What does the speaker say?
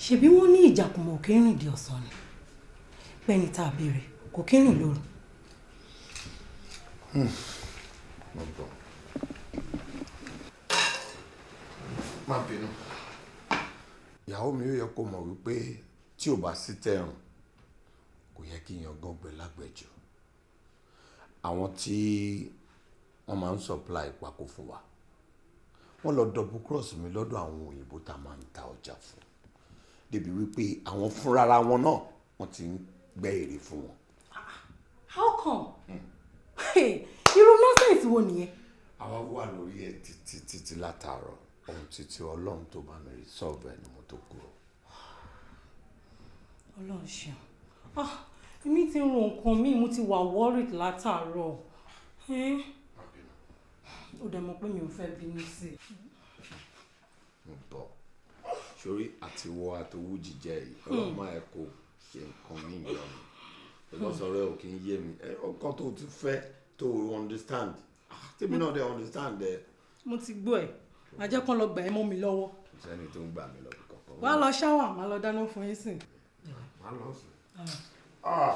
Ṣebí wọ́n ní ìjàkùmọ̀ ò kí ń rìn di ọ̀sán ni, pẹ́ni tá a béèrè kò kí ń rìn lóru. Mo gbọ́. Má bínú. Ìyàwó mi, ó yẹ kó mọ̀ wípé tí ò bá sí tẹ̀rùn, kò yẹ kí yan gan gbẹ lágbẹ̀jù. Àwọn tí wọ́n máa ń supply pákó fún wa, wọ́n lọ double cross mi lọ́dọ̀ àwọn òyìnbó tá a máa ń ta ọjà fún, débi wípé àwọn fúnrara wọn náà, wọ́n ti ń gbẹ́ èrè fún wọn. How come? Hey, irú nonsense wo nìyẹn? Àwa wà lórí ẹ̀ títí títí látàárọ̀, ohun títí Ọlọ́run tó bá mi resolve ẹ̀ ni mo tó kúrò. Ọlọ́run ṣeun. Ah, èmi ti ń ro nǹkan míì, mo ti wà worried látàárọ̀. Eh? Ó dẹ̀ mọ̀ pé mi ò fẹ́ bínú sí i. Mo bọ̀ sórí àtiwọ́ àtowú jíjẹ yìí, Ọlọ́run máa ẹ kó ṣe nǹkan mí yọnu, because ọ̀rẹ́ ò kí ń yé mi. Ọkàn tó ti fẹ́ tó understand. Ah, tèmi náà dẹ̀ understand ẹ. Mo ti gbọ́ ẹ̀, màá jẹ́ kán lọ gbà ẹ́ mọ́ mi lọ́wọ́. Kò sẹ́ni tó ń gbà mí lọ bí kankan. Wàá lọ shower, màá lọ dáná fún yín sìn. Má lọ sùn. Ah.